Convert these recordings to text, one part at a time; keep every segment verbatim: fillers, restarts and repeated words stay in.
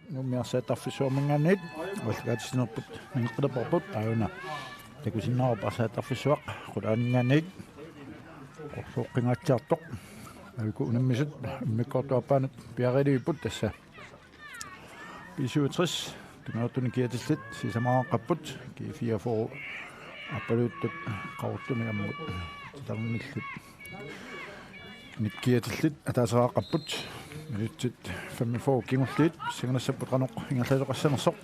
Nuummi arsaq atorfissuarminngaanniit aallakaatitsinerput mingeqqilerparput, aajuna takusinnaavarput arsaq atorfissuaq qulaaninngaanniit. Qorsuuqqingaatsiartoq. Aajuku unammisut immikkoortup aappaanut piareerivipput tassa. B syvogtres, tungaanut kiatillit sisamaqapput, G fireogfyrre aappaluuttut qaqortunik ammut titarnillit. Nik kiatillit ataaseqaqqapput, minutsit femogfyrre kingulliit pissanganassapput qanoq ingerlasoqassanersoq.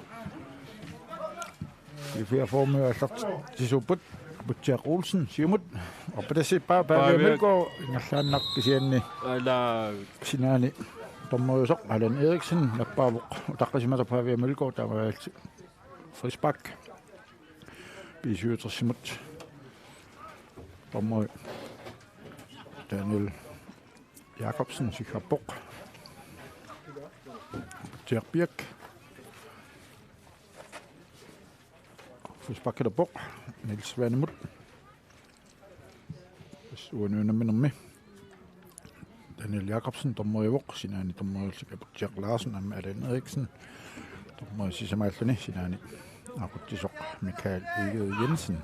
G fireogfyrre-mi aallartitsisuupput, Aputsiaq Olsen, siumut, orpatassiippaa, Pavia Pavia Mølgaard, ingerlaannaq kisianni. Ala. Sinaani dommeriusoq Allan Eriksen nappaavoq utaqqisimasaq Pavia Mølgaard, taamaalillutik frispark. B syvogtres-imut dommeri Daniel Jakobsen siggarpoq. Aputsiaq Birch. Frisparkilerpoq Niels Svanemut. Tassa uani unamminermi Daniel Jakobsen dommeriuvoq, sinaani dommeriullutik Aputsiaq Larsen aamma Allan Eriksen. Dommerit sisamaalluni sinaani aqutsisoq Michael Egede Jensen.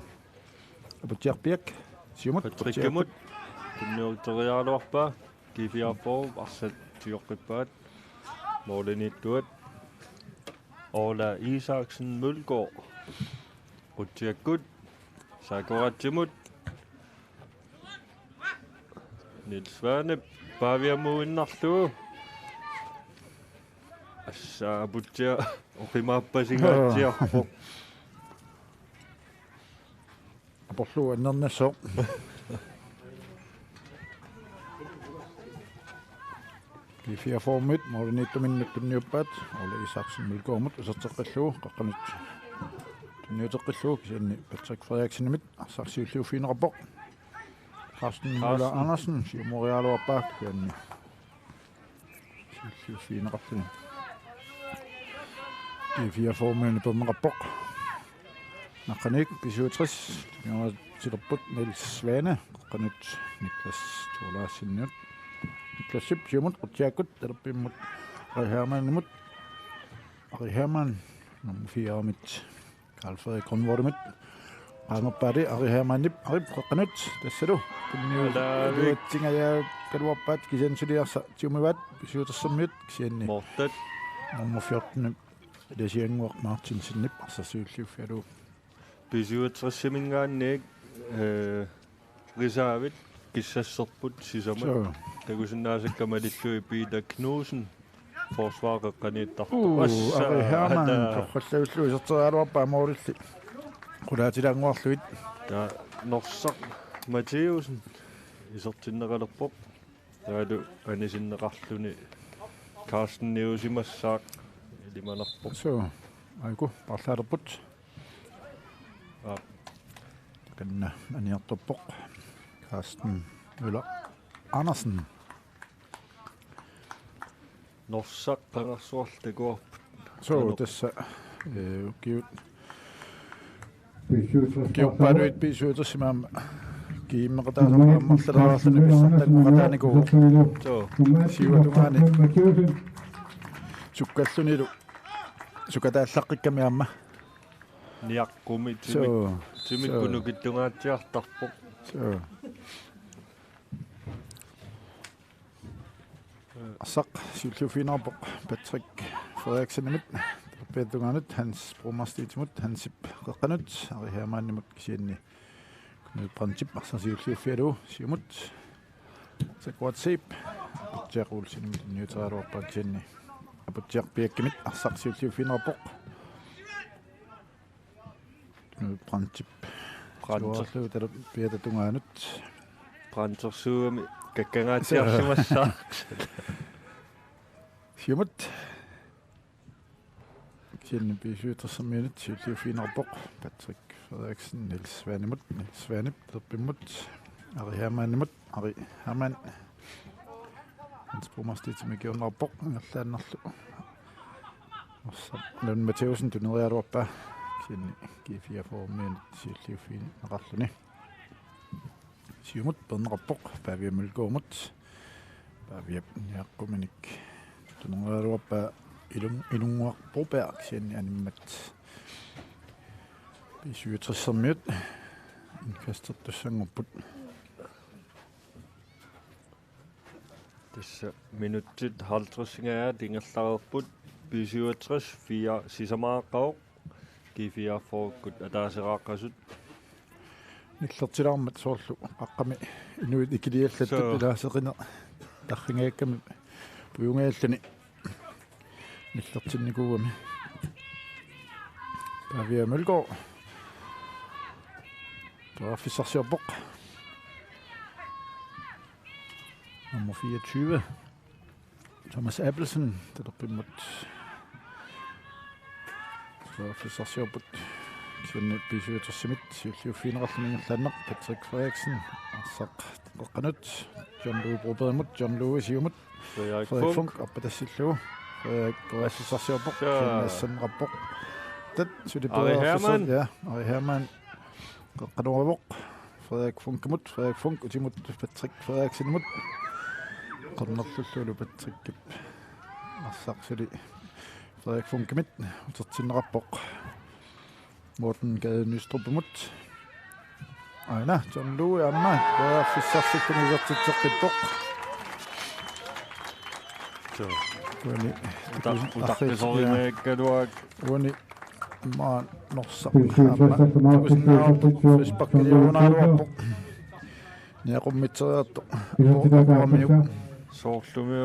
Aputsiaq Birch, siumut, Patrickimut. Aputsiakkut. Tunniuteriaraluarpaa, G fireogfyrre arsaq tigoqqippaat. Målimiittuat. Orla Isaksen Mølgaard. Aputsiakkut. Sakoratsimut. Niels Svane Paviamuinnarlugu. Assa Aputsiaq oqimaappasingaatsiarpoq. Aporlugu annernassaaq. G fireogfyrre-mit målimiittuminnut tunniuppaat, Orla Isaksen Mølgaardimut iserteqqillugu, qeqqanut tunniuteqqillugu, kisianni Patrick Frederiksenimit arsaq siulliuffigineqarpoq. Carsten Møller Carsten. Andersen, siumoriaraluarpaa, kisianni siulliuffigineqarluni. G fireogfyrre-miunit niperneqarpoq. Naqqaniit B syvogtres, tunniutilerput Niels Svane, qeqqanut Niklas Thorleifsenimut. Niklasip siumut, Aputsiakkut, talerpimmut Ari Hermannimut. Ari Hermann, nummer fire-mit Karl Frederik Grønvoldimit. Qaangerpaali Ari Hermannip, Arip qeqqanut, tassalu. Tunniu-, Alaavik. Iluatsingajaakkaluarpaat, kisianni suli arsaq tigumivaat, B syvogtres-imiut, kisianni. Mortat. Nummer fjorten, Lesiannguaq Martinsenip arsaq siulliuffigalugu. B syvogtres-iminngaanniit, øh, reservit kissasserput sisamat. Suu. Takusinnaasakka malillugit Peter Knudsen, forsvar qeqqaniittartoq. Uu, assa, Ari Hermann, ata. Torrallavillugu iserteriaraluarpaa målilli. Qulaatilaannguarlugit. Taava Norsaq Matthæussen isertinneqalerpoq. Taavalu anisinneqarluni Carsteniusimassaaq ilimanarpoq. Suu, aajuku paarlaalerput. Aap. Takanna aniartorpoq. Carsten Møller Andersen. Norsaq qangarsuarli takuarput. Suu, qanoq. Tassa, øh, ukiut. Ukiorpaaluit B syvogtres-imi aamma GM-eqataasarput ammartaleraarluni pissartanngoqataanikuuvoq. Suu. Siuatungaani sukkallunilu sukataallaqqikkamik aamma. Niaqqumi timi-, suu, timikkut, suu, nukittunngatsiartarpoq. Suu. Arsaq siulliuffigineqarpoq Patrick Frederiksenimit, talerpiata tungaanut Hans Bromastiitimut, Hansip qeqqanut, Ari Hermannimut kisianni Knud Brandtip arsaq siulliuffigalugu siumut. Sakuat Seep. Aputsiaq Olsenimit tunniuteriaraluarpaa kisianni Aputsiaq Piakkimit arsaq siulliuffigineqarpoq. Knud Brandtip. Brandter. Siuarlu talu piata tungaanut. Brandtersuugami kakkangaatsiarsimassaaq. Siumut. Kisianni B syvogtresimiunit siulliuffigineqarpoq. Patrick Frederiksen, Niels Svanemut, Niels Svanep, Lerpimmut, Ari Hermannimut, Ari Hermann. Hans Bomarstedtimit ikiorneqarpoq, ingerlaannarlu. Arsaq Lund Mathæussen tunniuteriaraluarpaa. Kisianni G fireogfyrremiunit siulliuffigineqarluni. Siumut peerneqarpoq Pavia Mølgaardimut. Paviap niaqquminik tunniuteriaraluarpaa Ilun-, Ilunnguaq Broberg kisianni animmat B syvogtresimiut indkastertussanngorput. Tassa minutsit halvtredsingajaat ingerlareerput, B syvogtres fire sisamaaqqavoq, G fireogfyrrekkut ataaseraaqqasut. Nillertilaarmat soorlu qaqqami inuit ikiliallattut. Suu. Ilaaseqineq tarringajakkami pujugaalluni nillertinnikuugami. Pavia Mølgaard. Periarfissarsiorpoq. Nummer fireogtyve. Thomas Abelsen, Talerpimmut. Periarfissarsiorput. Kisianni B syvogtresimit siulliuffigineqarluni ingerlaannaq Patrick Frederiksen. Arsaq qeqqanut. John Louis Brobergimut, John Louis siumut. Frederik Frederik Funch. Funch, appatassillugu. Frederik periarfissarsiorpoq. Assa. Kisianni assanneqarpoq. Tat, suli Ari periarfissar-, Hermann. Ja, Ari Hermann. Qeqqanoorpoq. Frederik Funchimut, Frederik Funch utimut Patrick Frederiksenimut. Cornerlulluunniit Patrickip arsaq suli Frederik Funchimit utertinneqarpoq. Morten Gade Nystrupimut. Aana, John Louis aamma periarfissarsiorluni isertitseqqippoq. Suu. Uani, uta-, utaqqisorimeerakku. Uani, maa, Norsaq. Aamma, tusinnaavarput frisparkiliorunaraluarpoq. Niaqummiteriartoq. Apuamiuk. Soorlumi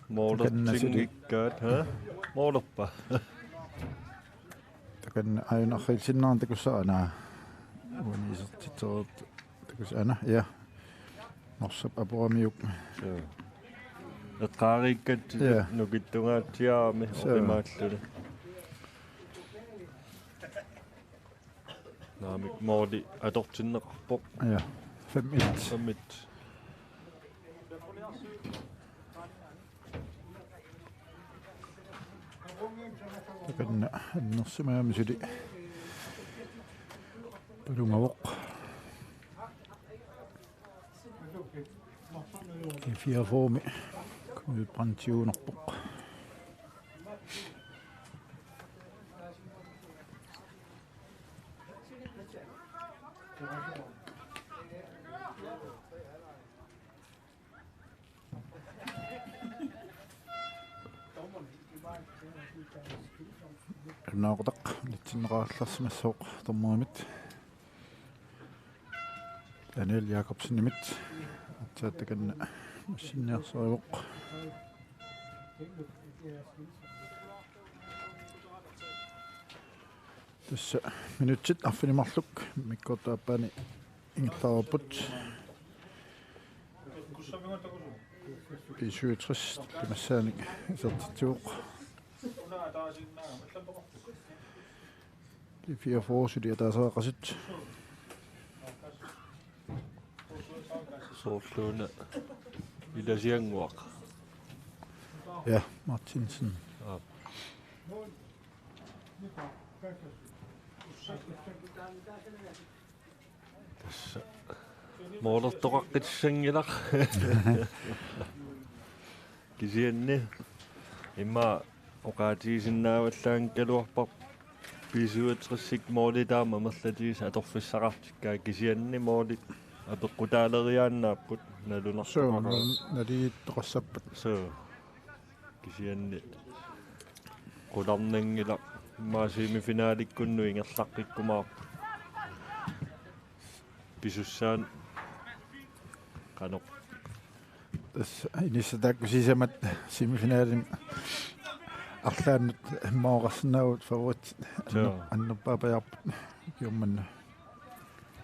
moolertinngikkaat, ha? Moolerpa? Takanna aajuna arriilsinnaarnata takussaaq aana. Uani isertitsereertoq takussaaq aana, ja. Norsap Apuamiuk. Suu. Eqqaariikkatsigut. Ja. Nukittungaatsiarami. Suu. Oqimaalluni. Naamik, mooli atortinneqarpoq. Ja. Fem et. Fem et. Takanna annersimagami suli palungavoq. G fireogfyrremi Knud Brandtiunerpoq. Naaqutaq nitsinneqarallarsimassooq dommerimit. Daniel Jakobsenimit. Aatsaat takanna massinniarsarivoq. Tassa minutsit arfineq-marluk immikkoortup aappaani ingerlareerput. B syvogtres tamassaannik isertitsivoq. G fireogfyrre suli ataaseqasut. Soorluuna Ilasiannguaq. Ja, Martinsen. Aap. Tassa. Moolertoqaqqissanngilaq. Kisianni immaqa oqaatigisinnaavallaanngigaluarpara B syvogtresip mooli taama amerlatigisaq atorfissaqartikkaa, kisianni moolit apeqqutaaleriaannaapput nalunartoqarput. Suu, nal-, naligiittoqassappat. Suu. Kisianni qularnanngilaq, immaqa semifinalikkut ingerlaqqikkumaarput. pisussaanut qanoq. Tassa inissaq taakku sisamat semifinalimi arlaannut immaoqarsinnaavagut favorit. Joo. Anner-, annerpaapajaarput ukiormanna.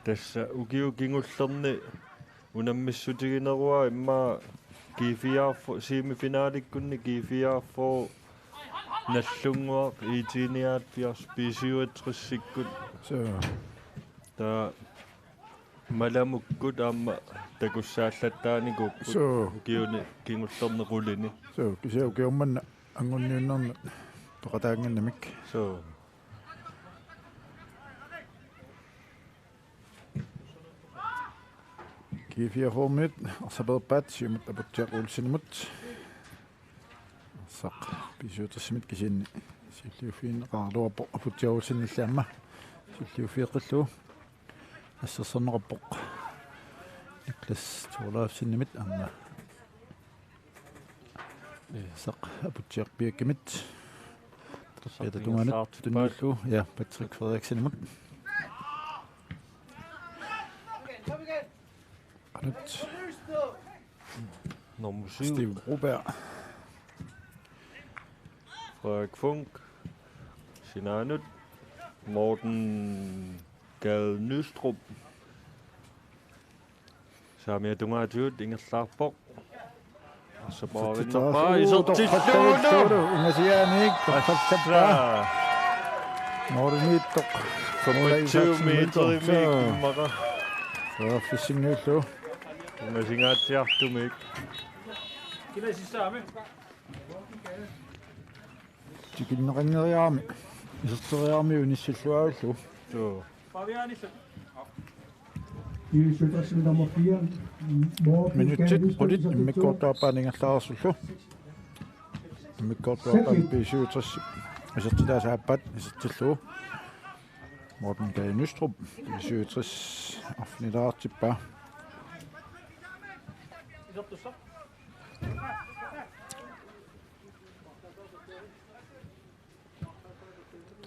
Tassa ukiut kingullerni unammissutigineruara immaqa G fireogfyrre semifinalikkunni G fireogfyrre Nagdlunguaq I T nioghalvfjerds B syvogtresikkut. Suu. Taava Malamukkut aamma takussaallattaarnikuupput. Suu. Ukiuni kingullerni qulini. Suu, kisianni ukiormanna angunniunnerni peqataannginnamik. Suu. G fireogfyrre-miut arsalerpaat siumut Aputsiaq Olsenimut. Arsaq B syvogtres-imit kisianni siulliuffigineqaraluarpoq Aputsiaq Olsenilli aamma. Siulliuffeqqillugu assersorneqarpoq Niklas Thorleifsenimit aamma. Arsaq Aputsiaq B-miut. Arsaq Peter Tungaanut ingerlaartippaat. Tunniullu, ja, Patrick Frederiksenimut. Qanut. Nummer syv. Steve Broberg. Frederik Funk. Sinaanut. Morten Gade Nystrup. Saamiata tungaatigut ingerlaarpoq. Arsaq paarinnarpaa, isertitsillugu. Isertitsillugu. Ungasianik, torrallappaa. Assa. Målimiittoq. Femogtyve meterimik immaqa. Suu. Fyrre-sinngillu. Ungasingaatsiartumik. Tikinneqanngeriarami. Iserteriarami unissilluarullu. Suu. Minutsit qulit immikkoortuaappaat ingerlaarsullu. Immikkoortuaappaat B syvogtres isertitaasa aappaat isertillugu. Morten Gade Nystrup B syvogtres arfinilaartippaa.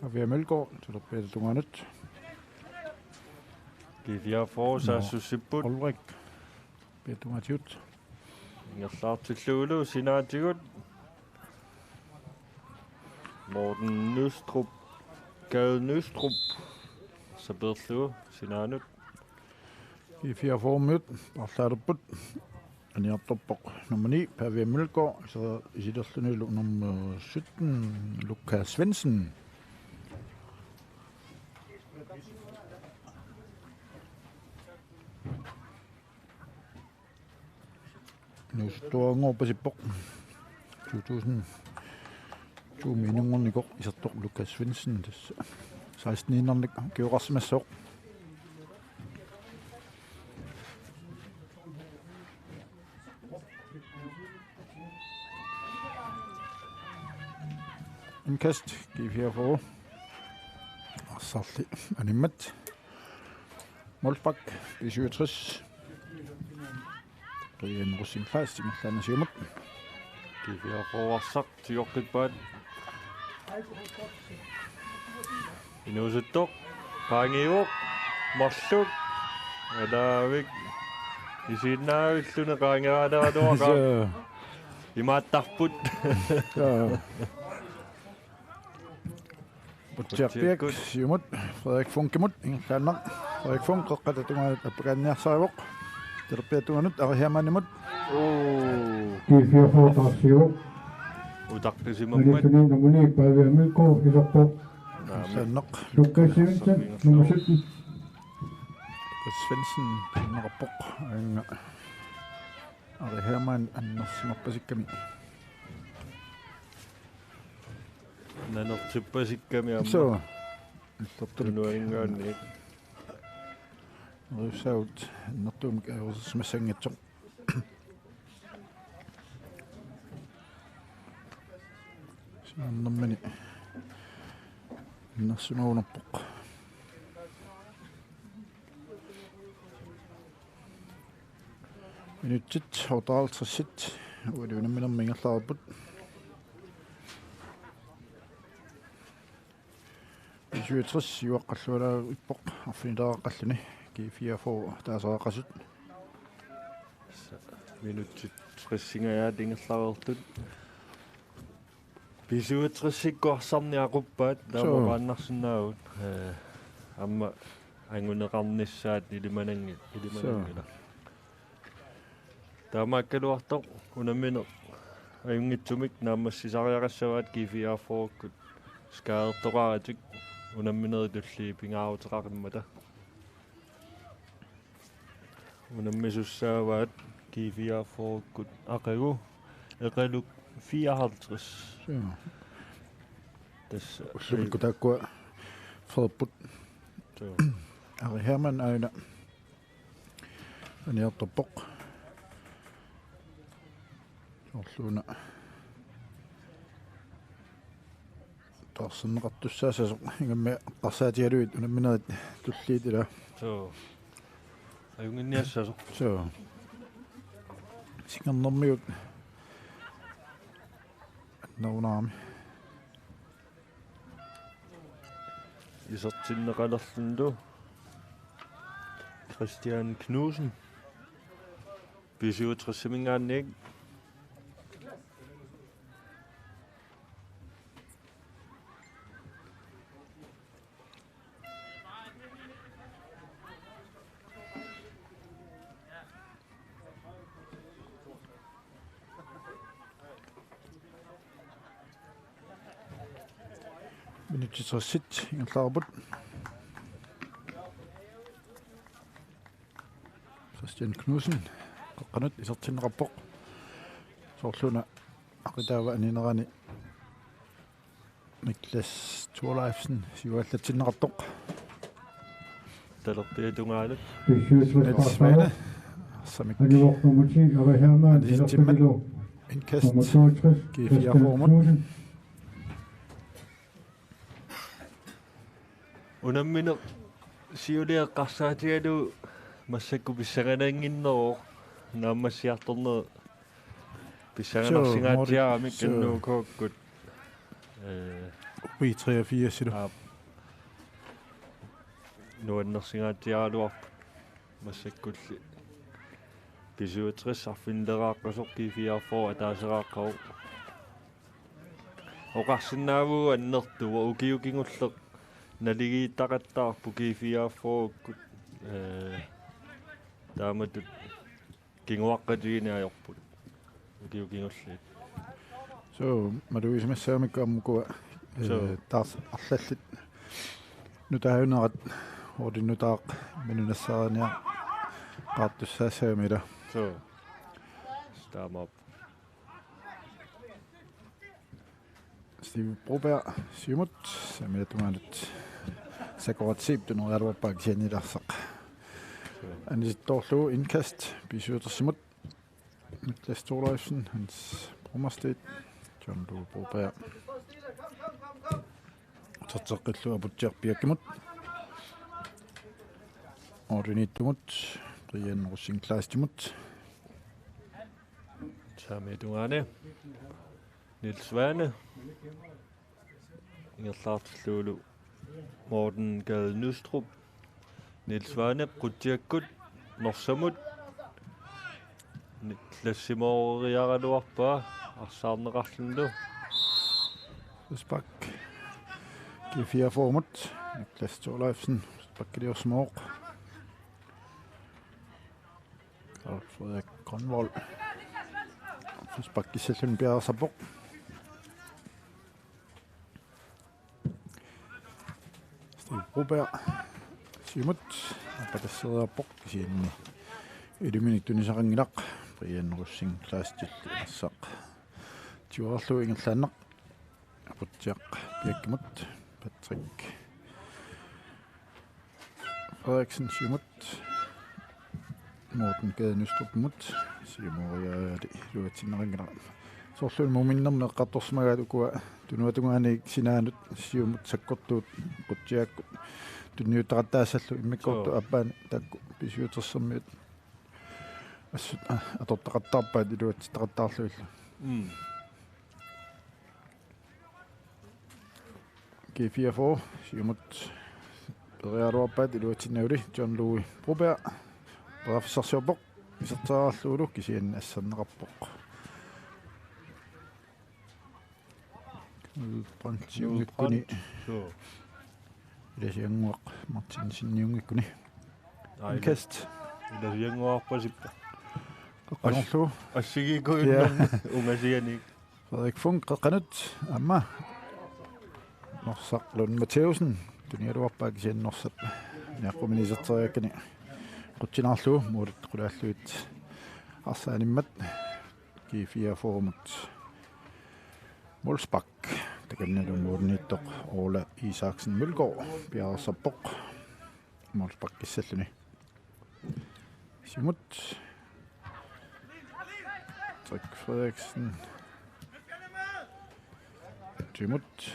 Pavia Mølgaard, Torpedo tungaanut. G fireogfyrre saassussipput. Ulrik. Torpedo tungaatigut. Ingerlaartillugulu sinaatigut. Morten Nystrup. Gade Nystrup. Saperlugu sinaanut. G fireogfyrre-miut, arlaalerput. Aniartorpoq nummer ni, Pavia Mølgaard, så isilerlunilu nummer sytten, Lukas Svendsen. Nuustuanngorpasippoq. To tusind to minunngornikoq isertoq Lukas Svendsen, tassa seksten-iinnarnik ukioqarsimassooq. Indkast, G fireogfyrre. Arsarli animmat. Målspark, B syvogtres. Brian Rosenqvist, ingerlaannaq siumut. G fireogfyrre arsaq, tigorpasippaat. Inuusuttoq, qaangiuvoq, marluk, alaavik, isiginnaavilluni qaangeraaleraluaqaaq. Suu. Imaattarput. Suu. Aputsiaq B-kkut siumut, Frederik Funkimut, ingerlaannaq. Frederik Funk, qeqqata tungaanut appakaanniarsarivoq. Talerpiata tungaanut, Ari Hermannimut. Oo. G fireogfyrre taarsivoq. Utaqqisimammat. Nalissuni nummer ni, Pavia Mølgaard, iserpoq. Naamik. Ingerlaannaq. Lukas Svendsen, nummer sytten. Lukas Svendsen, ingerlaarpoq. Aanga. Ari Hermann annersimarpasikkami. Nanertippasikkami aamma. Suu. Illertut. Tunuaninngaanniit. Riussaut annertuumik ajorusersimassanngitsoq. Simannermini annersimagunarpoq. Minutsit otteoghalvtreds ualuunamminermi ingerlareerput. B syvogtres siuaqqallualaarippoq arfinileraqqalluni. G G fireogfyrre ataaseqasut. Minutsit tressingajaat ingerlareersut. B syvogtresikkut arsarneq aquppaat, taama Suu. oqaannarsinnaavugut. Eh, aamma anguneqarnissaat ilimanangi-, ilimananngilaq. Suu. Taamaakkaluartoq unammineq ajunngitsumik naammassisariaqassavaat G fireogfyrrekkut skadertoqaratik unamminerit tulliit pingaaruteqaqimmata. Unammisussaavaat G fireogfyrrekkut aqagu Eqaluk fireoghalvtreds. Suu. Tassa ullumikkut taakkua Frederikput. Suu. Ari Hermann aajuna aniartorpoq. Soorluuna taarserneqartussaassasoq ingammik eqqarsaatigalugit unamminerit tulliit ila. Suu. Ajunnginniassasoq. Suu. Singernermigut annerunarami. Isertinneqalerlunilu Christian Knudsen. B syvogtresiminngaanniit. Minutsit tressit ingerlareerput. Christian Knudsen, qeqqanut isertinneqarpoq. Soorluuna aqitaava aninerani Niklas Thorleifsen siuallatsinneqartoq. Talerpiata tungaanut. Niels Svane. Arsamik. Anivortumut Ari Hermann, Niels Timman. Talerpilu. Indkast. Nummer toogtres, G fireogfyrre-mut. Christian Knudsen. Unammineq siuliani eqqarsaatigalugu massakkut pissanganannginneruvoq naammassiartorneq pissanganarsingaatigaramik. Suu, Morten. Suu. N U K-kkut. Eh, B treogfirs-ilu. Aap. Nuannersingaatigaluarput. Massakkulli B syvogtres arfinileraqqasoq, G fireogfyrre ataaseqaqqavoq. Oqarsinnaavugut annertuvoq, ukiut kingulleq naligiittaqattaarput G fireogfyrre-kkut. Eh, taamatut kinguaqqatigineq ajorput ukiut kingulliit. Suu, malugisimagaluarpakka aamma ukua, eh, suu, taas arlallit nutaajunerat, uagut nutaaq imminut nassaariniartussaassagami ila. Suu. Taamaappoq. Steve Broberg, siumut, saamiata tungaanut Sakuratseep tunerialuarpaa kisianni ilassaq. Anisittoorlugu indkast, B syvogtres-imut. Niklas Thorleifsen, Hans Brummerstedt, John Due Broberg. Uterteqqillugu Aputsiaq Piakkimut. Orliniittumut, Brian Rosing Kleistimut. Saamiata tungaani. Niels Svane. Ingerlaartillugulu Morten Gade Nystrup. Niels Svane, Qutsiakkut, Norsamut. Ni-, klassimooriaraluarpaa, arsaarneqarlunilu. Frispark. G fireogfyrre-mut. Niklas Thorleifsen. Frisparkiliorsimavoq. Carl Frederik Grønvold. Frisparkissalluni piareersarpoq. Steve Broberg. Siumut. Aappatassereerpoq kisianni. Ilumini tunisaqanngilaq. Brian Rosing Kleistillu assaq. Tiuarlu ingerlaannaq. Aputsiaq Piakkimut. Patrick Frederiksen siumut. Morten Gade Nystrupimut. Siumoriaali iluatsinneqanngilaq. Soorlu muminnermi eqqartorsimagaat ukua tunuatungaani sinaanut siumut sakkortuut Qutsiakkut tunniuttaqattaassallu immikkoortut. Suu. Aappaani taakku B syvogtres-ermiut assut, a-, atortaqattaarpaat iluatsittaqattaarlugillu. Mm. G fireogfyrre, siumut Periaruappaat iluatsinnagu John Louis Broberg. Periarfissarsiorpoq. Isertitseriarlugulu kisianni asserneqarpoq. Knud Brandtiunngikkuni. Knud Brandt. Suu. Ilasiannguaq Martinseniunngikkuni. Aa, ila-, indkast. Ilasiannguarpasippa. Qeqqanerlugu. As-, assigiikkujunnarpoq. Ja. Ungasianik. Frederik Funk qeqqanut aamma. Norsaq Lund Mathæussen. Tunialuarpaa kisianni Norsap niaqqumini iserteriakkani qutsinaarlugu, målit qulaallugit arsaanimmat. G fireogfyrre-mut målspark. Takannalu målimiittoq Ole Isaksen Mølgaard piareersarpoq. Målsparkissalluni. Siumut. Patrick Frederiksen. Siumut.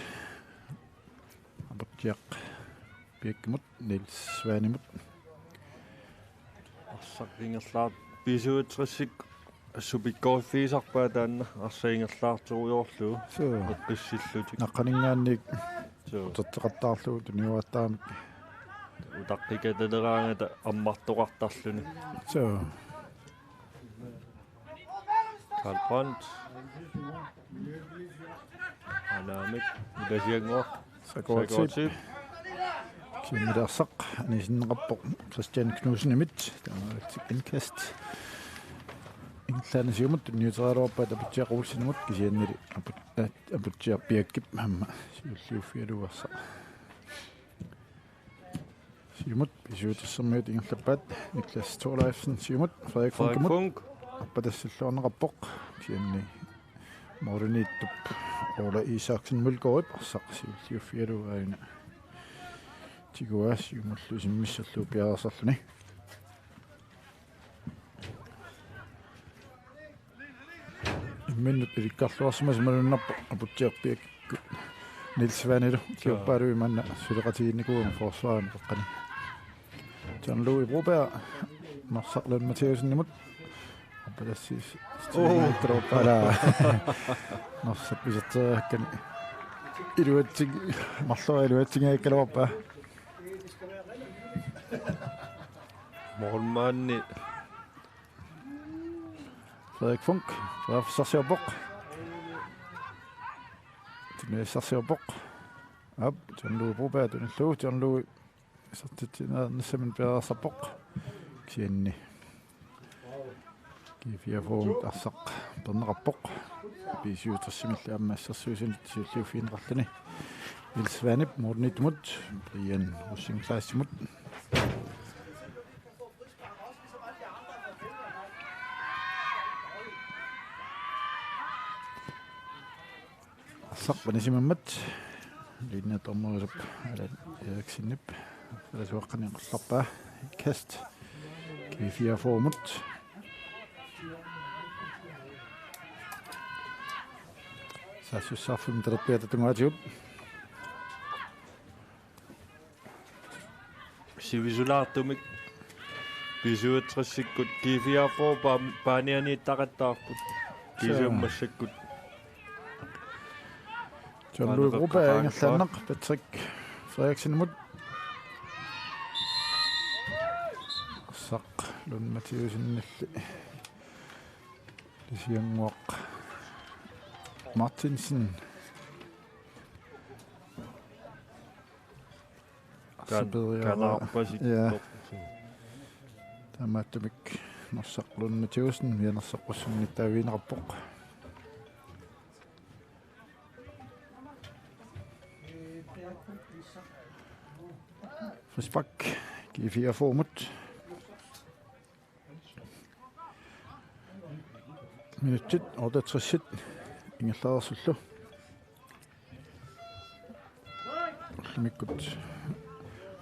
Aputsiaq Birkimut, Niels Svanemut. Arsaq ingerlaar-, B syvogtres-ikkut assut pikkoriffigisarpaat taanna, arsaq ingerlaartorujoorlugu. Suu. Eqqissillutik. Naqqaninngaanniit. Suu. Uterteqattaarlugu tuniuattaarami. Utaqqikataleraangata ammartoqartarluni. Suu. Karl Brandt. Anaanamik. Ilasiannguaq. Sakorsip. Sakorsip. Kisianni arsaq anisinneqarpoq Christian Knudsenimit. Taamaattumik indkast. Ingerlaannaq siumut tunniuteriaraluarpaat Aputsiaq Olsenimut kisiannili Apu-, eh, Aputsiaq Birkip aamma siulliuffigalugu arsaq. Siumut, B syvogtres-ermiut ingerlappaat, Niklas Thorleifsen, siumut, Frederik Frederik Funkimut. Funk. Appatassilluarneqarpoq, kisianni målimiittup Ole Isaksen Mølgaardip, arsaq siulliuffigalugu aajuna. Tiguaa siumullu isimmissallugu piareersarluni. Imminnut ilikkarluarsimasoq malunnarpoq Aputsiaq Birkikkut. Niels Svanilu. Joo. Kioppaalu imanna suleqatigiinnikuugama forsvarimi qaqqani. John Louis Broberg. Norsaq Lund Mathæussenimut. Appalassiis. Oo. Stigmikkaluarpaa. Norsaq iserteriarakkani. Iluatsing-, marlora iluatsinngikkaluarpaa. Målmandi. Frederik Funk, periarfissarsiorpoq. Tunniussarsiorpoq. Aap, John Louis Broberg tunillugu, John Louis isertitsinernissamut piareersarpoq. Kisianni G fireogfyrre-mut arsaq peerneqarpoq. B syvogtres-imilli aamma assersuisunut siulliuffigineqarluni. Niels Svanep målimiittumut, Brian Rosenqvist-imut. Arsaq panisimammat. Linjedommerisup Allan Eriksenip. Alasuaqqani qallarpaa. Kast. G fireogfyrre-mut. Saassussaaffimmut talerpiata tungaatigut. Sivisulaartumik B syvogtres-ikkut G fireogfyrre paa-, paanianiittaqattaarput. Suu. Kisianni massakkut. John Louis Broberg ingerlaannaq Patrick Frederiksenimut. Arsaq Lund Mathæussenilli. Ilasiannguaq Martinsen. Kan-, arsaq peeriaraa. Kanaarpasik. Ja. Taamaattumik Norsaq Lund Mathæussen mianersoqqussummik nittaavigineqarpoq. Frispark G fireogfyrre-mut. Minutsit otteogtres ingerlareersullu. Ullumikkut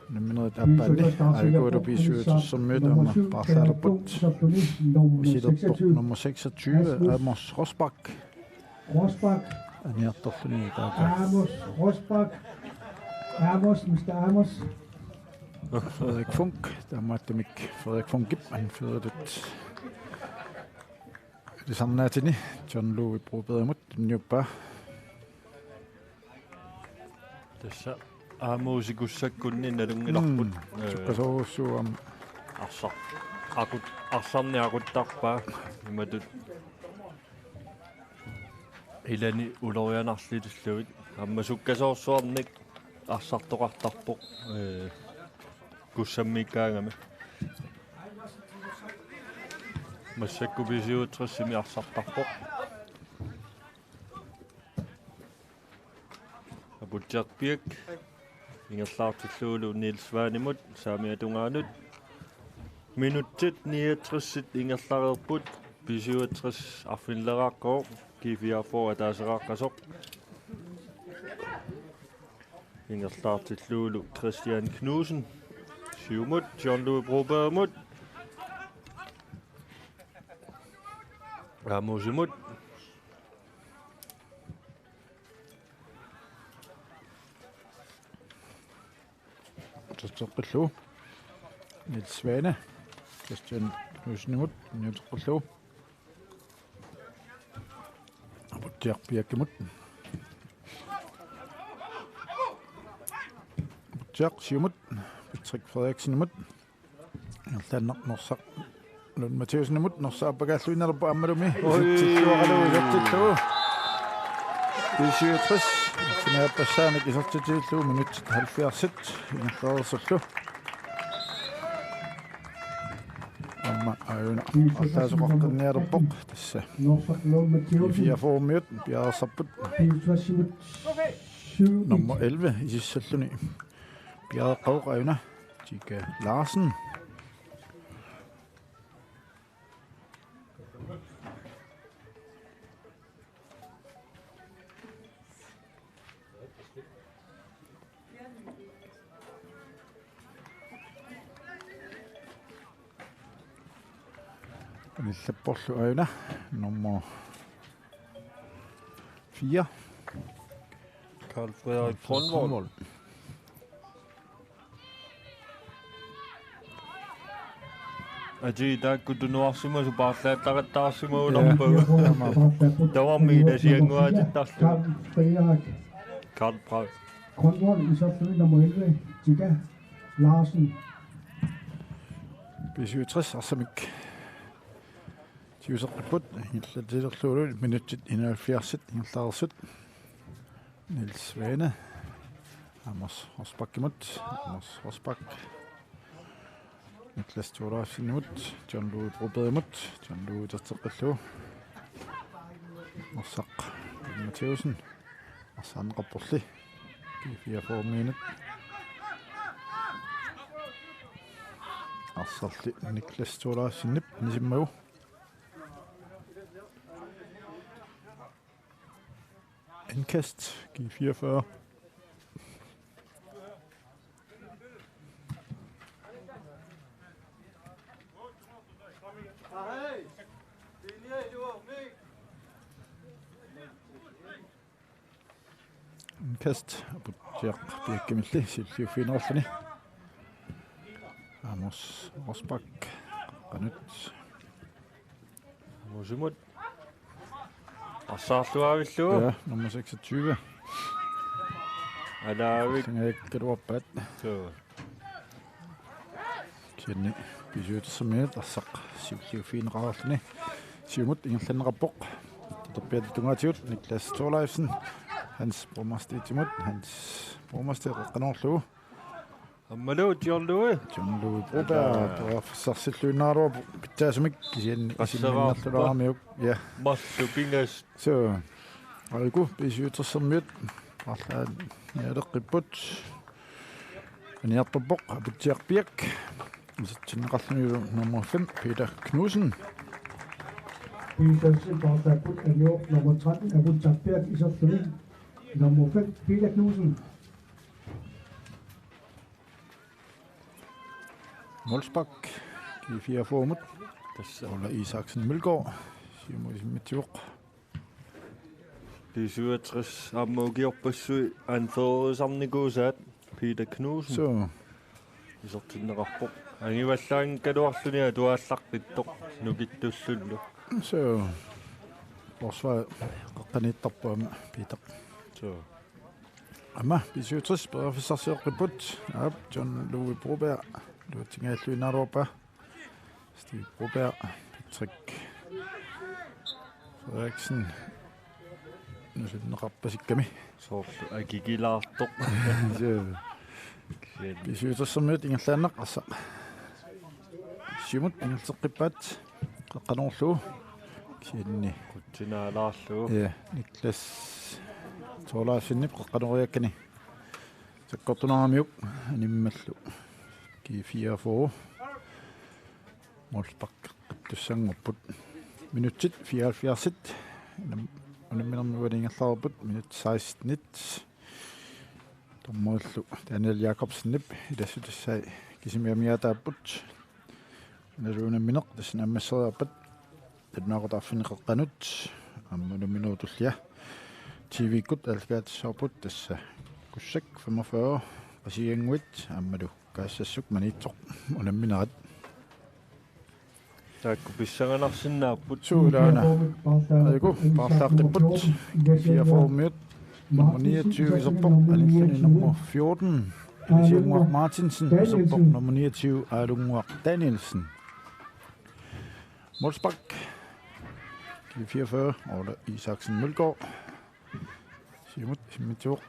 unamminerit aappaanni A I K-lu B syvogtres-ermiut aamma paarlaalerput. Misilerpoq nummer seksogtyve, Amos Rosbach. Rosbach. Aniartorluni taava. Amos Rosbach. Amos, mister Amos. Frederik Funk, taamaattumik Frederik Funkip anføreritut. Ilisarnaatini John Louis Brobergimut tunniuppaa. Tassa Aamuusikussakkut nalunngilarput. Mm. Ee, sukkasoorujussuuvoq aamma. Arsaq. Akut-, arsarneq akuttarpaa. Imatut ilani ulorianarlillugit. Aamma sukkasoorsuarnik arsartoqartarpoq. Ee, Kussammiikkaangami. Massakkut B syvogtresimi arsartarpoq. Aputsiaq Birch ingerlaartillugulu Niels Svanemut saamiata tungaanut. Minutsit niogtres ingerlareerput, B syvogtres arfinileraarpoq, G fireogfyrre ataaseraaqqasoq. Ingerlaartillugulu Christian Knudsen. Siumut, John Louis Brobergimut. Aamuusimut. Uterteqqillugu. Niels Svane. Christian Knudsenimut. Uterteqqillugu. Aputsiaq Birchimut. Aputsiaq siumut. Patrick Frederiksenimut. Ingerlaannaq Norsaq Lund Mathæusenimut, Norsaq aappakaalluinnalerpoq aammalumi. Oi. Isertilluaralugu, isertillugu. B syvogtres. Sinaappassaanik isertitillugu minutsit halvfjerdsit ingerlareersullu. Aamma aajuna arlaasoqaqqinnialerpoq tassa. Norsaq Lund Mathæusen. G fireogfyrremiut piareersarput. B syvogtres-imut syv. Nummer elleve isissalluni. Piareeqqavoq aajuna. Tika Larsen. Anillapporlu aajuna nummer fire. Karl Frederik Grønvold. Atii taakku tunuarsimasut paarlaattaqattaarsimagunarpagut. Ja. Tamarmik ilasiannguaatittarlugu. Karl Frederik. Karl Frederik. Grønvold, isertumi nummer elleve, Tika Larsen. B syvogtres arsamik. Tiguseqqipput, ingerlatilerlugulu minutsit enoghalvfjerds ingerlareersut. Niels Svane. Amos Rosbachimut. Amos Rosbach. Niklas Thorleifsenimut. John Louis Brobergimut. John Louis uterteqqillugu. Norsaq Mathæusen. Arsaq aneqarporli. G fireogfyrremiunit. Arsarli Niklas Thorleifsenip anisimmagu. Indkast, G fireogfyrre. Indkast, Aputsiaq Birchimilli siulliuffigineqarluni. Amos Rosbach, qanut. Aamuusimut. Arsaarluaavillugu. Ja, nummer seksogtyve. Alaavik. Singakkaluarpaat. Suu. Kisianni B syvogtres-imiut arsaq siulliuffigineqarluni. Siumut ingerlanneqarpoq. Tatorpiata tungaatigut Niklas Thorleifsen. Hans Bromastitimut. Hans Bromasti qeqqanoorlugu. Aammalu John Louis. John Louis Broberg. Taa. Periarfissarsilluinnaraluarpoq pitsaasumik kisianni qassaraarpa isimminnerlulaaramiuk. Ja. Marluk pingasut. Suu. Aajuna B syvogtres-imiut. Arlaannialeqqipput. Aniartorpoq Aputsiaq Birch. Isertinneqarlunilu nummer fem, Peter Knudsen. B syvogtres-ip paarlaapput, anivoq nummer tretten, Aputsiaq Birch, isertumi nummer fem, Peter Knudsen. Molsbak, G fireogfyrre-mut. Tassa. Ole Isaksen Mølgaard, siumut isimmitsivoq. B syvogtres aamma ukiorpassuit anførerisarnikuusaat Peter Knudsen. Suu. Isertinneqarpoq. Angivallaanngikkaluarluni atuaallaqqittoq nukittullullu. Suu. Forsvar qeqqaniittarpoq aamma Peter. Suu. Aamma B syvogtres periarfissarsioqqipput. Aap, John Louis Broberg. Luatsingajalluinnaaruarpaa. Steve Broberg, Patrick Frederiksen. Nusunneqarpasikkami. Soorlu akikilaartoq. Suu. Kisianni B syvogtresimiut ingerlaannaq arsaq. Siumut ingerlateqqippaat qeqqanoorlugu. Kisianni. Qutsinaalaarlugu. Ja, Niklas Thorleifsenip qeqqanooriakkani. Sakkortuneramiuk animmallu G fireogfyrre. Målsparkeqqittussanngorput. Minutsit fireoghalvfjerdsit. Unam-, unamminermi uani ingerlareerput minut sekstenit. Dommerillu Daniel Jakobsenip ilassutissai kisimi amigaataapput. Kinaluunniit unammineq tassa naammasseriarpat. Nalunaaqutaq arfineq-qeqqanut aamma unamminerup tullia T V-kkut aallakaatissarput tassa Kussak femogfyrre, Qasigiannguit aammalu Kaassassuk Maniitsoq unamminerat. Taakku pissanganarsinnaapput. Suu, ilaana. Ajuku paarlaaqqipput. G fireogfyrremiut nummer niogtyve iserpoq, anilluni nummer fjorten Ilisiannguaq Martinsen iserpoq, nummer niogtyve Aalunnguaq Danielsen. Målspark. G fireogfyrre, Orla Isaksen Mølgaard. Siumut isimmitsivoq.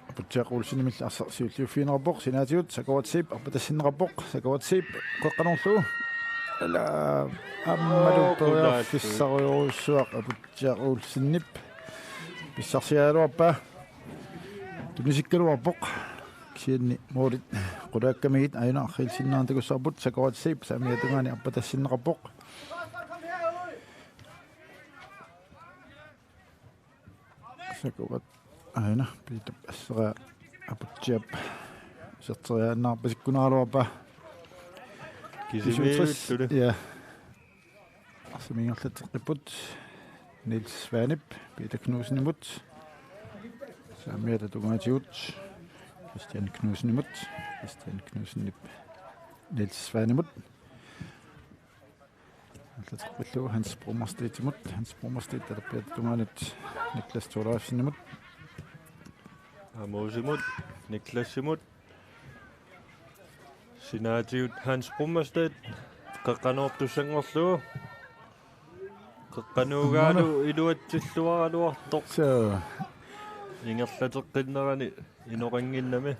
Aputsiaq Olsenimilli arsaq siulliuffigineqarpoq, sinaatigut Sakawat Zeeb arpatassinneqarpoq, Sakawat Zeeb qeqqanoorlugu. Ala, aammalu periarfissarujorujussuaq Aputsiaq Olsenip pissarsiaraluarpaa. Tunisikkaluarpoq. Kisianni målit qulaakkamigit aajuna arriilsinnerani takussavarput, Sakawat Zeeb saamiata tungaani arpatassinneqarpoq. Sakawat aajuna Piitap asseraa Aputsiap iserteriaannaarpasikkunaraluarpaa. Kisimiilluni. Ja. Arsaq ingerlateqqipput Niels Svanep Peter Knudsenimut. Saamiata tungaatigut Christian Knudsenimut. Christian Knudsenip Niels Svanemut. Ingerlateqqillugu Hans Brummerstedtimut. Hans Brummerstedt alerpiata tungaanut Niklas Thorleifsenimut. Amuusimut, Niklasimut. Sinaatigut Hans Brummerstedt qeqqanoortussanngorlugu. Qeqqanuugaalu iluatsilluaraluartoq. Suu. Ingerlateqqinnerani inoqannginnami.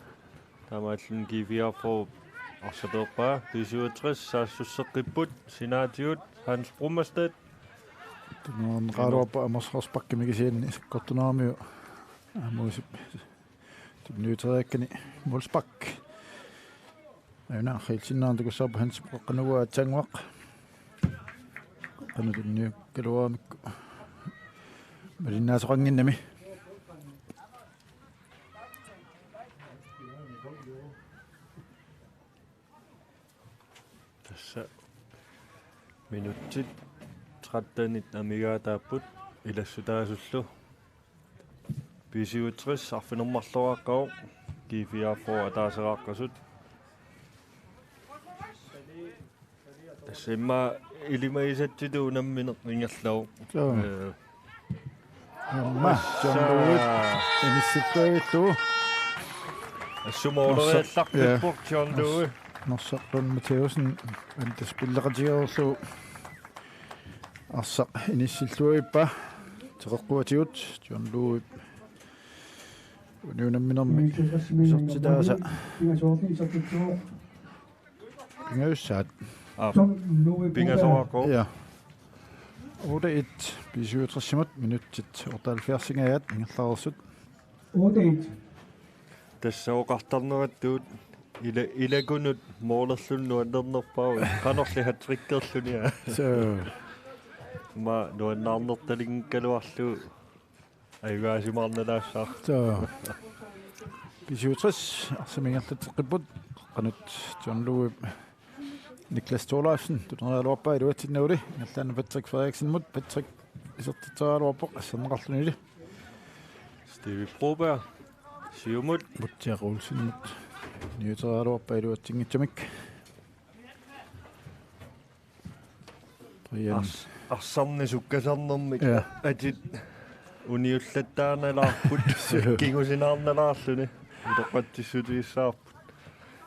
Taamaalluni G fireogfyrre arsalerpaa, B syvogtres saassusseqqipput, sinaatigut Hans Brummerstedt. Tunuarneqaraluarpoq Amos Rosbachimit kisianni sakkortuneramiuk Amosip tunniuteriakkani målspark. Aajuna arriilsinnerani takussavarput Hans Brummerstedtip qeqqanut aatsaannguaq. Qeqqanut tunniukkaluaramikku malinnaasoqannginnami. Tassa minutsit trettenit amigaataapput ilassutaasullu. B syvogtres arfineq-marloraaqqavoq, G fireogfyrre ataaseraaqqasut. Tassa immaqa ilimagisatsitut unammineq ingerlavoq. Joo. Ee. Aamma John Louis inissilluavillugu. Assumooreeriallarpippoq John Louis. Norsaq Lund Mathæussen antaspilleqatigeerlugu arsaq inissilluavippaa. Teqeqquatigut John Louis. Unamminermi isertitaasa. Pingajussaat. Aa, pingasoqaqqu. Ja. Otte et B syvogtresimut minutsit otteoghalvfjerdsingajaat ingerlareersut. Otte et. Tassa oqartarneratut ila-, ilakunut målerluni nuannernerpaavoq. Qanorli hattrickerluni, aa. Suu. Aamma nuannaarnertalinngikkaluarlugu. Ajugaasimaarnalaassaaq. Suu. B syvogtres, arsamik ingerlateqqipput, qeqqanut John Louis, Niklas Thorleifsen, tuneriaraluarpaa iluatsinnaguli, ingerlaannaq Patrick Frederiksenimut, Patrick isertitseriaraluarpoq, asserneqarlunili. Steve Broberg, siumut. Aputsiaq Olsenimut, niuteriaraluarpaa iluatsinngitsumik. Brian. Ars-, arsarneq sukkasarnermik. Ja. Atit. uniullattaarnalaarput, kingusinaarnalaarluni. Utoqqatsissutigissaarput.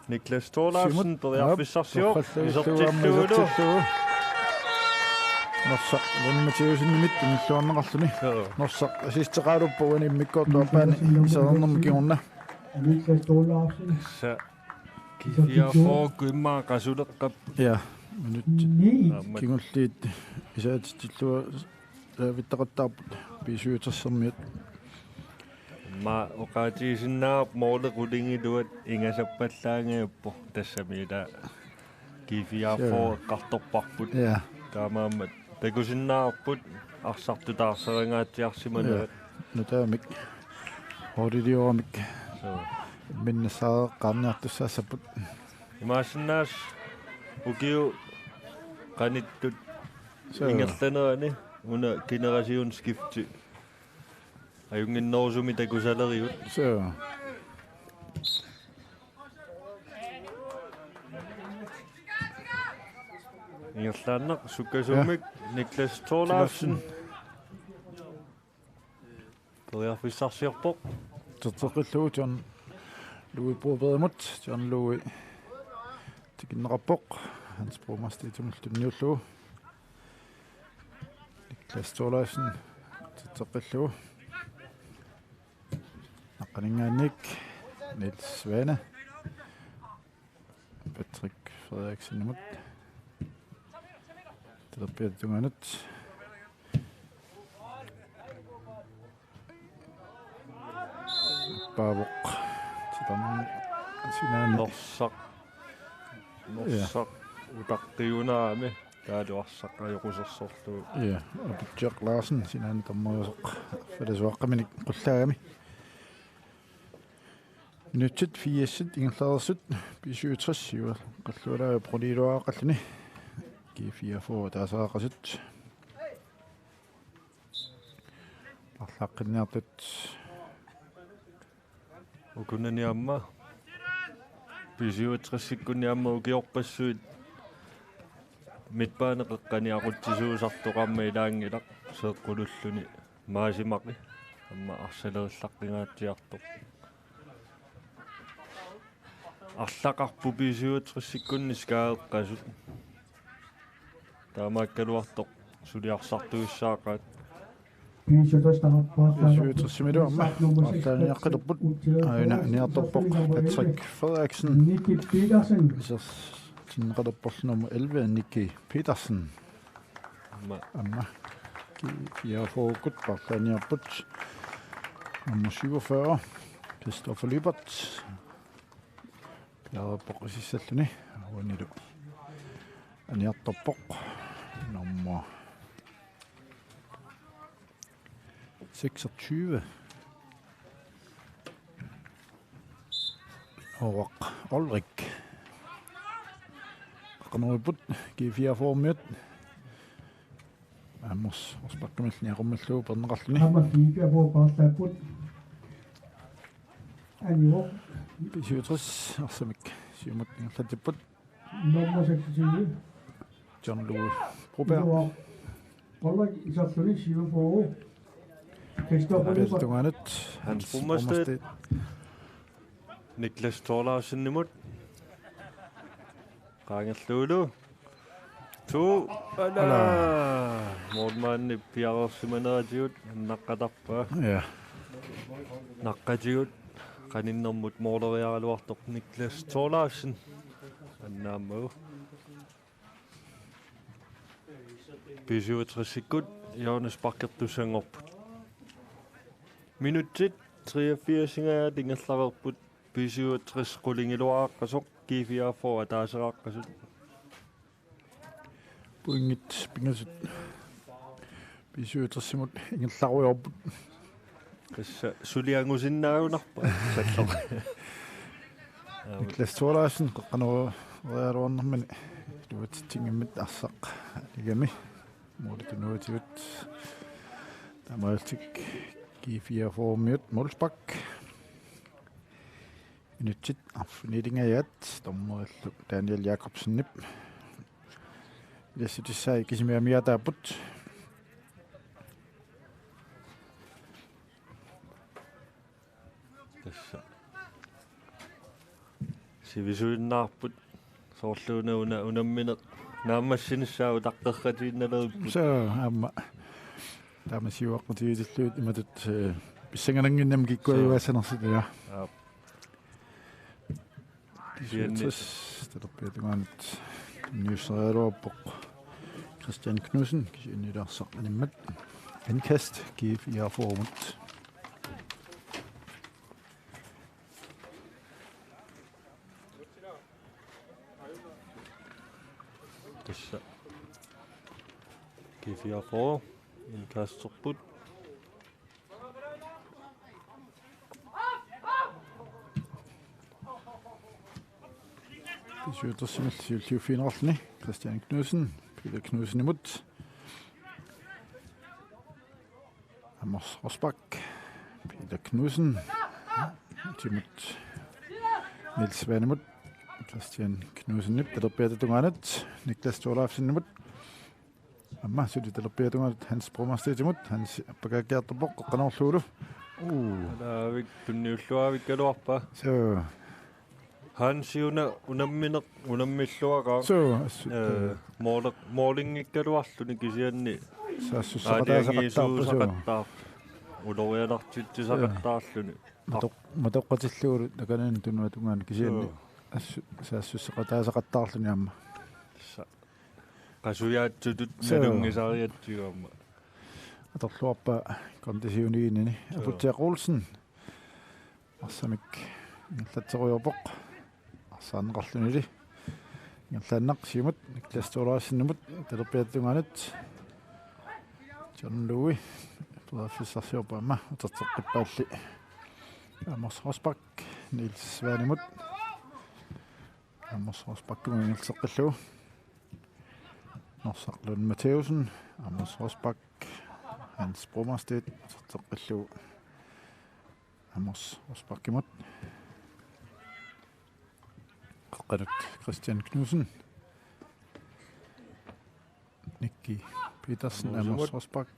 Niklas Thorleifsen, siumut, periarfissarsivoq, torrallugu isertillugu. Isertillugu. Norsaq, Lone Mathiassenimit unilluarneqarluni. Joo. Norsaq, assisteqaruppoq uani immikkoortup aappaani isernermut kingorna. Niklas Thorleifsen. Sa, G fireogfyrre immaqa qasuleqqap. Ja, minut. Ni. Aamma. Kingulliit isaatitsillugu saavittaqattaarput B syvogtressermiut. Aamma oqaatigisinnaavoq måli qulingiluat ingasappallaanngilaq tassami ila G fireogfyrre eqqartorparput. Ja. Taamaammat takusinnaavarput arsartut taarserangaatsiarsimanerat. Ja. Nutaamik. Holdilioramik. Suu. Minnassaareqqaarniartussaassapput. Imaassinnaavoq ukiut qanittut. Suu. Ingerlanerani una generationsskifte ajunnginnerusumik takusalerigut. Suu. Ingerlaannaq sukkasuumik. Ja. Niklas Thorleifsen. Thorleifsen. Periarfissarsiorpoq. Tserteqqillugu John Louis Brobergimut. John Louis tikinneqarpoq. Hans Broman Stadiumillu tunniullugu. Niklas Thorleifsen tserteqqillugu. Naqqaninngaanniit Niels Svane. Patrick Frederiksenimut. Talerpiata tungaanut. Paavoq. Titarn sinaani. Norsaq. Ja. Norsaq utaqqiunaami. Taavalu arsaq ajoqusersorlugu. Ja, Aputsiaq Larsen sinaani tammeriusoq. Falasuaqqaminik qullaagami. Minutsit firsit ingerlareersut B syvogtres siuaqqallualaavoq qulilluaraqqalluni. G fireogfyrre ataasiaqqasut. Arlaaqqinniartut. Ukunani aamma B syvogtresikkunni aamma ukiorpassuit midtbane qeqqani aqutsisuusartoq aamma ilaanngilaq seeqqululluni Maasimaqi aamma arsalerillaqqinngatsiartoq. Arlaqarput B syvogtresikkunni skadeqqasut. Taamaakkaluartoq suliarsartuissaaqaat. B syvogtresimilu aamma paarlaaniaqqilerput. Aajuna aniartorpoq Patrick Frederiksen. Nicky Petersen. Isertinneqalerporlu nummer elleve, Nicky Petersen. Aamma. Aamma. G fireogfyrrekut paarlaaniarput. Nummer syvogfyrre, Christoffer Lyberth. Piareerpoq isissalluni. Uanilu aniartorpoq. Nummer seksogtyve. Nooraq Olrik. Qanoq ippoq G fireogfyrremiut. Aamma frisparkimik niaqummallugu perneqarluni. Aamma G fireogfyrre paarlaapput. Anivoq. B syvogtres arsamik siumut ingerlatsipput. Nummer seksogtyve. John Louis Broberg. Anivoq. Olrik iserluni syvogfyrre. Christoffer Lyberth. Tungaanut. Hans Brummerstedt. Niklas Thorleifsenimut. Qaangerlugu. Tu. Ala. Ala. Målmandip piareersimaneratigut naqqatarpaa. Ja. Naqqatigut qaninnermut måleriaraluartoq Niklas Thorleifsen. Annaammagu. B syvogtresikkut hjørnesparkertussanngorput. Minutsit treogfirsingajaat ingerlareerput B syvogtres qulingiluaaqqasoq G fireogfyrre ataasiaqqasut. Pointit pingasut B syvogtresimut ingerlarujoorput. Tassa suli angusinnaagunarpoq. Salloq. Niklas Thorleifsen, qeqqanooreeraluarnermini iluatsitsinngimmat arsaq aligami. Målip tunuatigut. Taamaalillutik G fireogfyrremiut målspark. Minutsit arfinilingajaat dommerillu Daniel Jakobsenip ilassutissai kisimiamiaataapput. Tassa. Sivisuinnaarput soorluuna una unammineq naammassinissaa utaqqeqatiinnaleripput. Soo, aamma taama siuaqqutigitillugu imatut, eh, pissanganannginnami kikkuajuaassanersut, ja. Aap. Kisianni B syvogtres, talerpiata tungaanut tunniusseriaraluarpoq Christian Knudsen, kisianni ilaarsaq animmat. Indkast, G fireogfyrre-mut. Tassa. G fireogfyrre, indkasterput. B syvogtres-imit siulliuffigineqarluni. Christian Knudsen, Peter Knudsenimut. Amos Rosbach, Peter Knudsen, Timut Niels Svanemut, Christian Knudsenip talerpiata tungaanut, Niklas Thorleifsenimut. Aamma suli talerpiata tungaanut Hans Bromastitimut, Hans appakaakkiartorpoq, qeqqanoorlugulu. Uu. Alaavik tunniulluaavikkaluarpaa. Soo. Hansi una unammineq unammilluaqaaq. Soo, assut, eh, eh, mooli-, moolinngikkaluarluni kisianni saassussaqataasaqattaarpoq, soo. Aalajangiisuusaqattaarpoq. Ulorianartitsisaqattaarluni. Matoq-, matoqqatillugulu takanani tunuata tungaanut kisianni. Soo. Assut saassussaqataasaqattaarluni aamma. Tassa. Qasujaatsutut, soo, nalunngisarigatsigu aamma. Atorluarpaa konditionigini. Soo. Aputsiaq Olsen. Arsamik ingerlatserujoorpoq. Arsaarneqarlunili. Ingerlaannaq siumut Niklas Thorleifsenimut talerpiata tungaanut. John Louis. Periarfissarsiorpoq aamma uterteqqippaalli. Amos Rosbach, Niels Svanemut. Amos Rosbachimut ingerlateqqillugu. Norsaq Lund Mathæussen, Amos Rosbach, Hans Bromastit, uterteqqillugu. Amos Rosbachimut. Qeqqanut Christian Knudsen. Nikki Petersen, Amos Rosbach.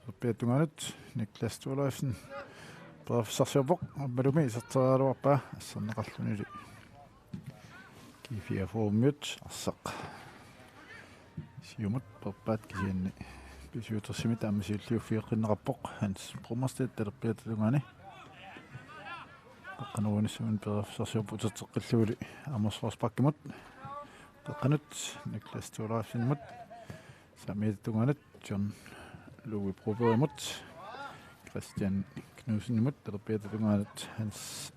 Talerpiata tungaanut, Niklas Thorleifsen. Periarfissarsiorpoq, aammalumi iserteriaraluarpaa, arsaarneqarlunili. G fireogfyrre-miut arsaq siumut peerpaat kisianni B syvogtres-imit aamma siulliuffigeqqinneqarpoq Hans Bromastit talerpiata tungaani. Qeqqanut uanissamut periarfissarsiorpoq uterteqqillugulu Amos Rosbachimut. Qeqqanut Niklas Thorleifsenimut. Saamiata tungaanut John Louis Brobergimut. Christian Knudsenimut, talerpiata tungaanut Hans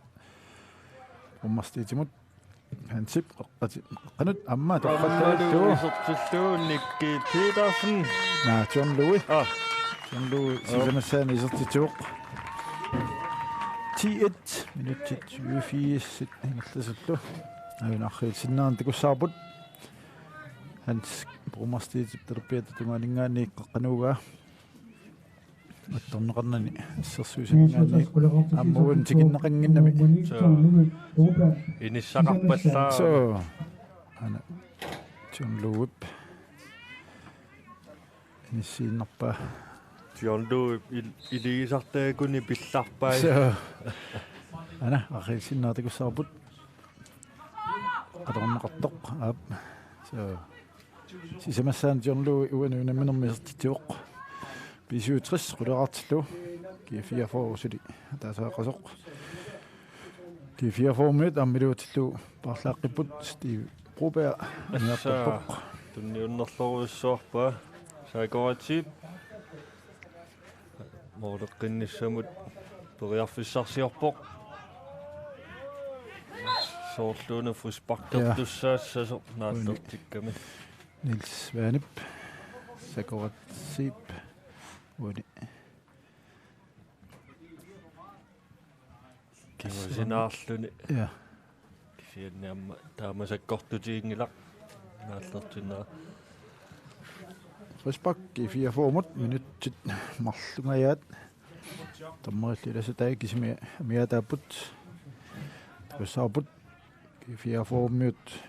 Bromastitimut. Hansip qeqqati-, qeqqanut aamma torrattaarlugu. Aammalu isertillugu Nikki Petersen. Naa, John Louis. Ah. John Louis, joo, sisamassaani isertitsivoq. Ti et, minutsit tyve-t ingerlasullu. Aajuna arriilsinnaanera takussavarput. Hans Bromastiitip talerpiata tungaaninngaanniit qeqqanut uagut. Attorneqarnani assersuisaninngaanniit aamma uani tikinneqannginnami. Soo. Inissaqarpallaarami. Soo. Aana John Louisip inissiinnarpaa. John Louisip il-, iligisartagakuni pillarpai. Soo. Aana arriilsinnaanera takussavarput. Qatorneqartoq. Aap. Soo. Sisamassaani John Louis uani unamminermi isertitsivoq. B syvogtres quleqartillugu. G fireogfyrre suli ataasiaqasoq. G fireogfyrre-miut aamma iluatsillugu paarlaaqqipput, Steve Broberg amiartorpoq. Tunniunnerlorujussuarpaa. Sakoratsi. Mooleqqinnissamut periarfissarsiorpoq. Soorluuna frisparkertussaassasoq naallertikkami. Niels Svanep, Sakoratsip, uani. Kingusinaarluni. Ja. Kisianni aamma taama sakkortutiginngilaq naallertinnera. Frispark G fireogfyrre-mut, minutsit marlungajaat. Dommerillu ilassutaat kisimi amiaataapput. Takussavarput G fireogfyrre-miut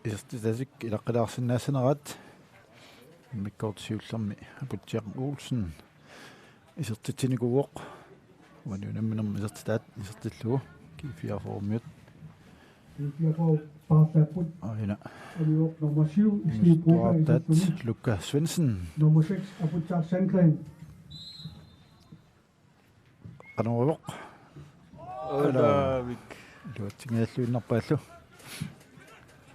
isertitatik ilaqqilaarsinnaassanerat. Immikkoortoq siullermi Aputsiaq Olsen isertitsinikuuvoq. Uani unamminermi isertitaat isertillugu G fireogfyrre-miut. G fireogfyrre paartaapput. Aina. Anivoq nummer syv, Isli Broberg, isertumi. Lukas Svendsen. Nummer seks, Aputsar Sandgren. Qanoq ivoq? Olaavik. Iluatsinngilluinnarpaallu.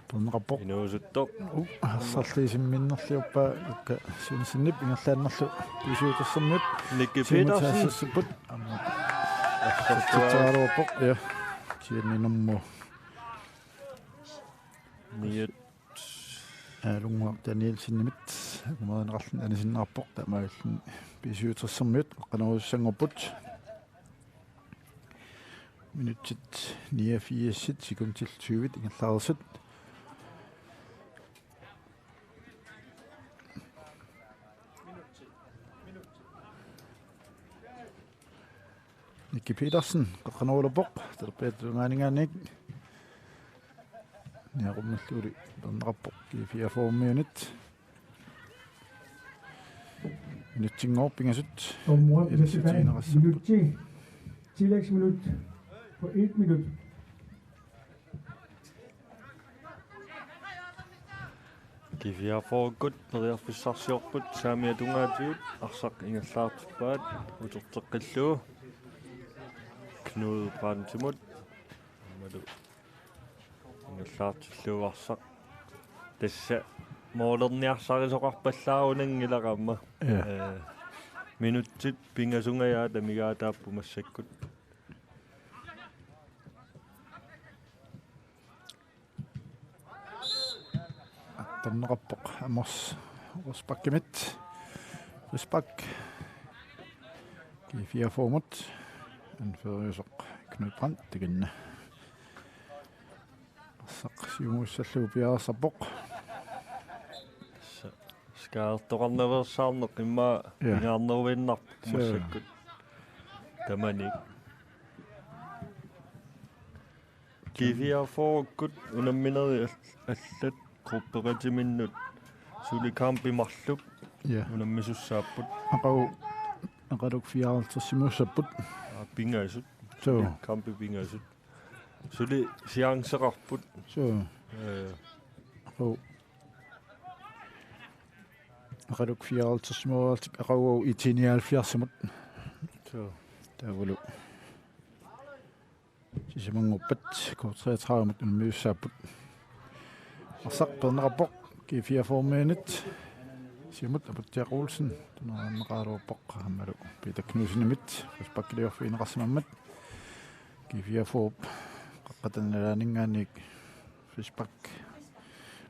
Pernaqarpoq. Inuusuttoq. U, arsarli isimminnerliorpaa Lukas Svendsenip ingerlaannarlu B syvogtres-ermiut. Nicky Petersen. Siumut saassupput. Aamma. Arsartuaa. Arsartuaaruuppoq, ja. Kisianni nummer. Niat. Aalunguaq Danielsenimit. Numerineqarluni anisinneqarpoq. Taamaalilluni B syvogtres-ermiut. Qanoq issanngorput. Minutsit niogfirs sekundit tyve ingerlareersut. Nicky Petersen, qeqqanooruppoq, talerpiata tungaaninngaanniit. Niaqummilluuli pernaqarpoq G fireogfyrre-miunit. Minutsinngooq pingasut. Dommeren, ilissi tilbagemeldt. Minut ti. Tillægsminut på et minut. G fireogfyrre-kkut periarfissarsiorput saamiata tungaatigut arsaq ingerlaartippaat uterteqqillugu. Knud Brandtimut. Aammalu ingerlaartillugu arsaq. Tassa målerniarsarisoqarpallaarunanngilaq aamma. Ja. Eh, minutsit pingasungajaat amigaataapput massakkut. Atorneqarpoq Amos Rosbakkimit. Rosbak. G fireogfyrre-mut. Anføreriusoq Knud Brandt, takanna. Arsaq siumuussallugu piareersarpoq. Tassa skaartoqarnaveersaarneq immaqa. Ja. Pingaarneruinnarpoq. Suu. Massakkut. Tamani. G fireogfyrre-kkut unamminerit al-, allat gruppeqatiminnut suli kampit marluk. Ja. Unammisussaapput. Aqagu, aqagu fireoghalvtredsimuussapput. Aa, pingasut. Suu. Suli kampit pingasut. Suli chanceqarput. Suu. Eh. Aqagu. Aqagu fireoghalvtredsimuussapput, aqagu I T nioghalvfjerds-imut. Suu. Taavalu sisamanngorpat K treogtredive-mut unammissapput. Arsaq pernaqarpoq G fireogfyrre-miunit. Siumut Aputsiaq Olsen, tunuaannaqaraluarpoq aammalu Peter Knudsenimit, frisparkiliorfigineqarsimammat. G fireogfyrre-p qeqqata nalaaninngaanniit frispark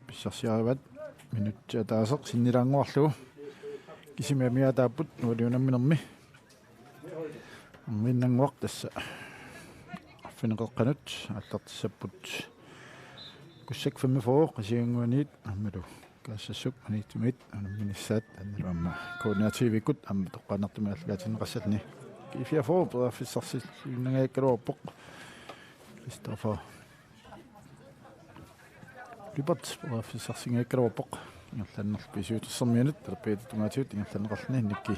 pissarsiarivaat, minutsi ataaseq sinnilaannguarlugu. Kisimik amigaataapput uani unamminermi. Arnarinnannguaq tassa arfineq-qeqqanut aallartissapput Kussak femogfyrre Qasigiannguaniit aammalu Kaassassuk Maniitsumiit unamminissaat, taannalu aamma K N R T V-kkut aamma toqqaannartumik aallakaatinneqassalluni. G fireogfyrre periarfissarsiunnangajakkaluarpoq. Christoffer Lyberth periarfissarsingajakkaluarpoq. Ingerlaannarlu B syvogtres-ermiunit, talerpiata tungaatigut ingerlanneqarluni Nicky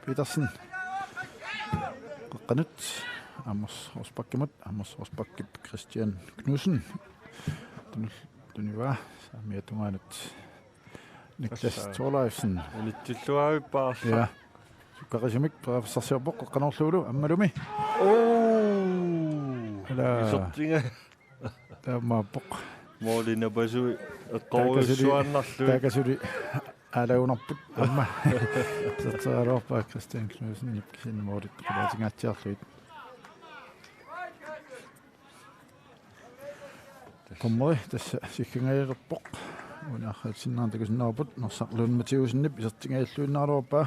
Petersen. Qeqqanut Amos Rosbakkimut, Amos Rosbakkip Christian Knudsen. Tunul-, tunivaa saamiata tungaanut Niklas Thorleifsen. Unitsilluaavippaarsa. Ja. Sukkaqisumik periarfissarsiorpoq qeqqanoorlugulu aammalumi. Oo! Ala. Isertinga. Taamaappoq. Måli napasui eqqorujussuaannarlugit. Taakasuli, taakasuli aalagunarput aamma. Iserteraluarpaa Christian Knudsenip kisianni målit qulaatingaatsiarlugit. Dommeri tassa sikkangajalerpoq. Unaarratsinnaarn takusinnaavarput Norsaq Lund Mathæussenip isertingajalluinnaraluarpaa.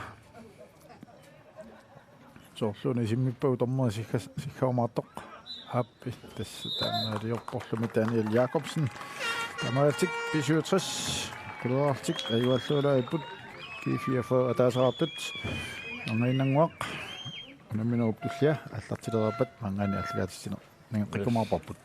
Soorluuna isimmippagu dommeri sikkas-, sikkaumaartoq. Aappi tassa taamaaliorporlumi Daniel Jakobsen. Taamaalillutik B syvogtres. Quleraarlutik ajugaluarput. G fireogfyrre ataaseqartut. Arnarinnannguaq. Unamminerup tullia aallartilereerpat maanngaanniit aallakaatitsineq nangeqqikkumaarparput.